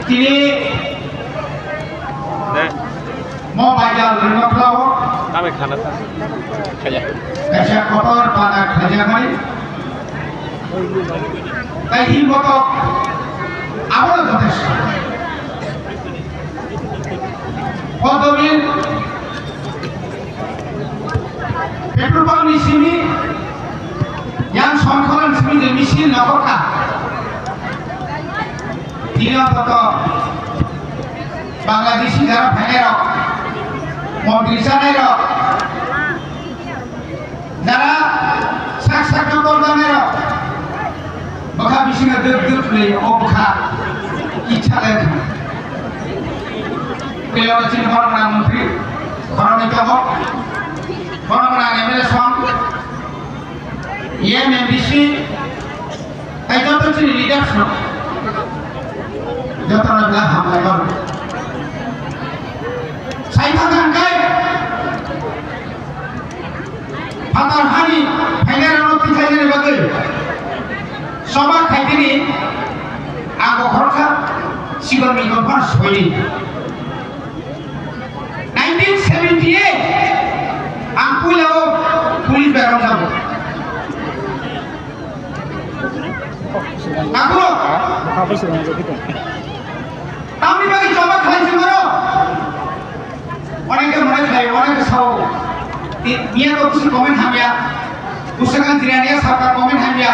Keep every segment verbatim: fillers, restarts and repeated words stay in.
Tini mo baijal rwngma phlao. Kami khana ta. Kaya. Kaisa kotor pana khajakmani. Tai hi moto abono jotesto. Podobil petrol pump ni simi yang songkholan simi je misil nokokha. Tini antoto Bangladeshi jara phainai rok, montri chanai rok, jara sak sak no tol janai rok, bwkha bisingo duk duk le o bwkha ichha le thang. Tei oro chini borok rang montri, borok ni tongo, borok rang M L A song, M M D C, tai joto chini leaders no, joto no belai hambai kok. Sai thang thang kai, phatar hani phainai rok no twi khainani bagwi choba khaitini ang bokhoroksa sikon mikon phano soini. Nineteen seventy-eight ang puila o police bai romjago. Takuro. Tamni bagwi choba khlai se maro. Oneke mone khlai, oneke sao. Miya to kusi comment hamya. Busakan jirania saka comment hamya.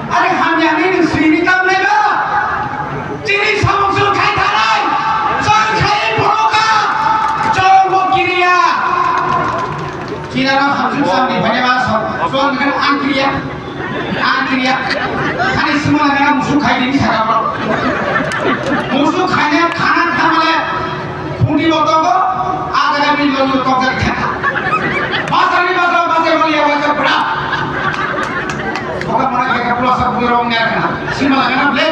Are hamya ni ni sini tam neba. Chini samung sung khai thanai. Chang khai poroka. Chang bo kiriya. China no hamsung samni bhane ba so. So ngan ang kiriya. Ang kiriya. Khani sima nang musuk khai dini saka ba. Musuk khai ne khana khamale. Phuti bo tongo, a jaga bini logi bo tokjak kha. Basani basa basa mali ya wacha bra. Boka mona khe kha pula sa bui rong nya kana. Sima la kana ble.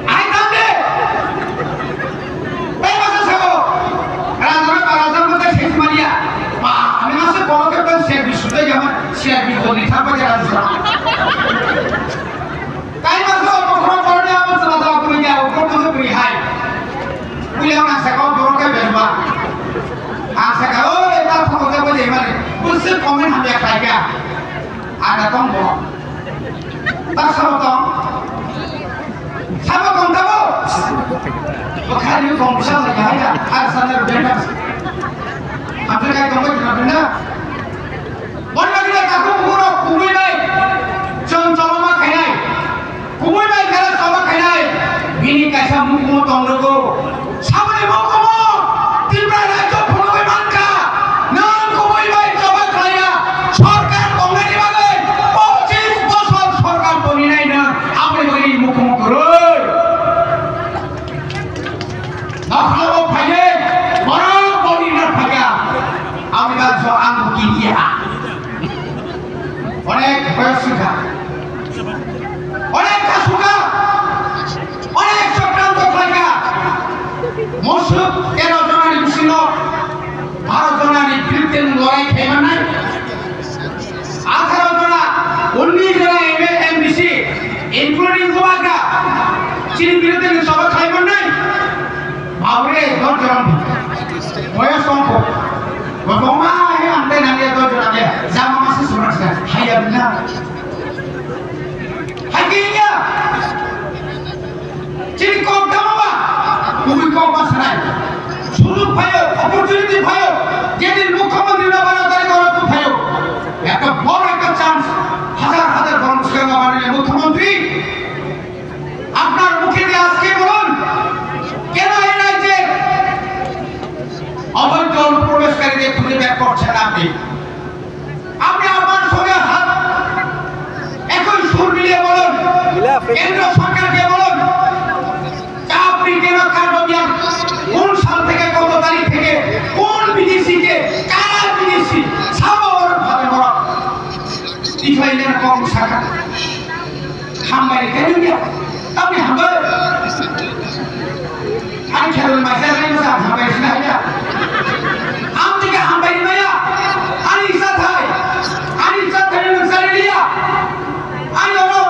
Ai tambe. Bai basa sabo. Raja ba raja mo ta sesi mali ya. Ma, ami masa bono khe ban se bisu dai jama, se bisu ni thapa ja raja. Kaima khe o bokhorok borokni abo chwla chwla kwrwi kha, o bokhorok khe kwrwi hai. Puila ang sakha o borok khe bejba. Ang sakha, "Oi, ta thokol khe bwlai mani." Bwswk comment hamya khlai kha. Ang da tong bo. Ta sabo tong. Sabo tong tabo. Bo khani kong bisa lai kha hai da. Ang sana benda. Hamsa kai tong bai na benda. Boni bagwi takhuk bukhuk rok kubui bai chwng choba ma khainai. Kubui bai khe choba khainai. Bini kaisa mukhumu tong rwgo. Saboni mukhumu Tripura rajyo phunugwi mankha. Nwng kubui bai choba khlaiya. Sorkar tongnaini bagwi pochis bosor sorkar toninai nwng. Aboni bagwi mukhumu kwrwi. Nokhao phaile borok boni na phaga. Aboni bagwi so ang kiriya. Onek boyos sukha. Onek kasukha. Onek chokranto khlaikha. Musuk tero jonani bisingo baro jonani biruddhe lorai khaimannai. Atharo jona, unnish jona M A, M D C, including Gubakra, chini biruddhe ni choba khlai mannai. Babre, dos jona. Boyos kom ko. Botoma he amte nang ya dos jona le. Jama masi surak sa. Haya bina. Haya. Chini kok tamo ba? Kubui kok ba sanai. Sujug phaio, opportunity phaio. Jedin mukhyamantri na bana tari koro tu phaio. Ekta boro ekta chance. Hajar hajar borok swkang na bana mukhyamantri. Apnar mukhe diye ajke bolun. Keno ei rajye oboidho onuprobeshkari de khuje bag korchhen apni? আপনি আমার সঙ্গে হাত, একই সুর মিলিয়ে বলুন, কেন্দ্র সরকারকে বলুন যে আপনি কেন কার্ড অফ ইয়ার কোন সাল থেকে, কত তারিখ থেকে, কোন বিদেশিকে, কারা বিদেশি, সাবর ভাবে বড়। ইসরায়েলের কম শাখা। Hambai khe nung ya. Tamni hambai. Ani khelo mai sa nai sa hambai sina ya. Am tika hambai maya. Ani sa thai. Ani sa thai nung sa liya. Ani oro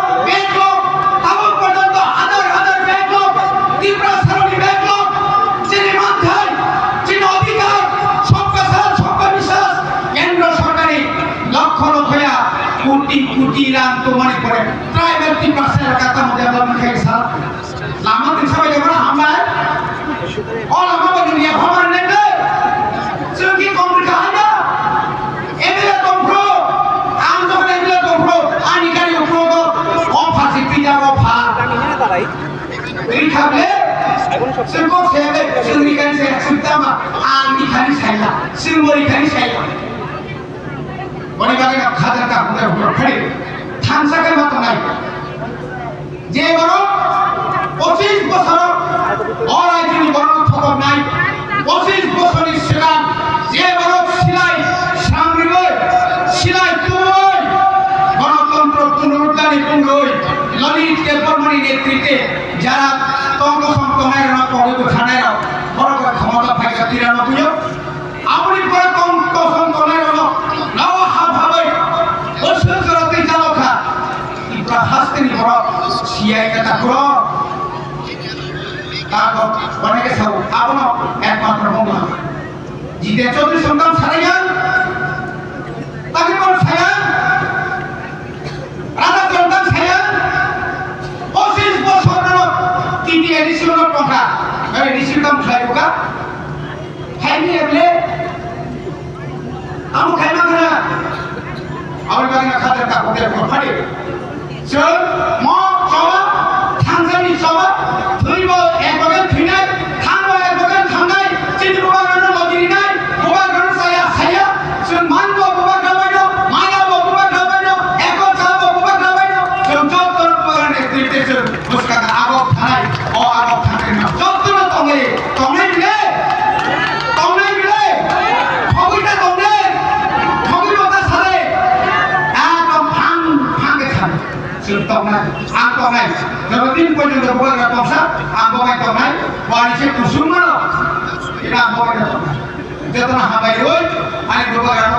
Kiran tumani pore tribal Tiprasa elaka tamo development khai sa. Lama tin sabai de mana hambai. O lama bo dunia hamar nende. Chunki komrika haya. Emile tompro. Ang to emile tompro. Ani kari upro to. O phasi pija o pha. Ri khable. Chunko sebe chungi kan se sutama. Ang ni khani saya. Chungo ri khani saya. Boni bagwi no khajak ta hwnwi hwnwi phari thansa khe ma tongnai. Je borok pochis bosor o raijini borok thokoknai, pochis bosorni swkang je borok silai samriwi, silai tubui, Ganatantro Punoruddharni bumrwi Lalit Debbarmani netritwe jara tong kosom tongnai rok, pogwi bwkhanai rok, borok rok khomota phaikha tira no buyo. Aboni pore tong kosom tongnai rok no lawa hap habai bosor jora twi jalo kha. Tripura hasteni borok siyai kata borok. Tago oneke sao abono ekmatro mongla. Jite Chaudhary Songkam Saraiya, Takibor Saya, Radha Songkam Saya, pochis bosor no T T A D C no tongkha, A D C kam khlai buka. Khaini eble. Amo khaima khana. Amo bagwi na khatar ka hotel ko phadi. Chwng mo choba, thangjani choba, thwibo ek bagan thwinai, thangbo ek bagan thangnai, chini bubagrano logirinai, bubagrano saya saya, chwng manbo bubagrabaino, manabo bubagrabaino, eko chabo bubagrabaino, chwng jotto bubagrani netrite chwng. Bwskang agok thanai, o agok thanai no jotono tongnai, tongnai bile, tongnai bile, thogwi ta tongnai, thogwi bo ta sare, ekdom phang phang khe thanai, chwng tongnai, ang tongnai, joto din porjonto bubagra tongsa, ang bo bai tongnai, bo ani se kusung mano, ina ang bo bai tongnai, jotono hambai rwi, ani bubagra no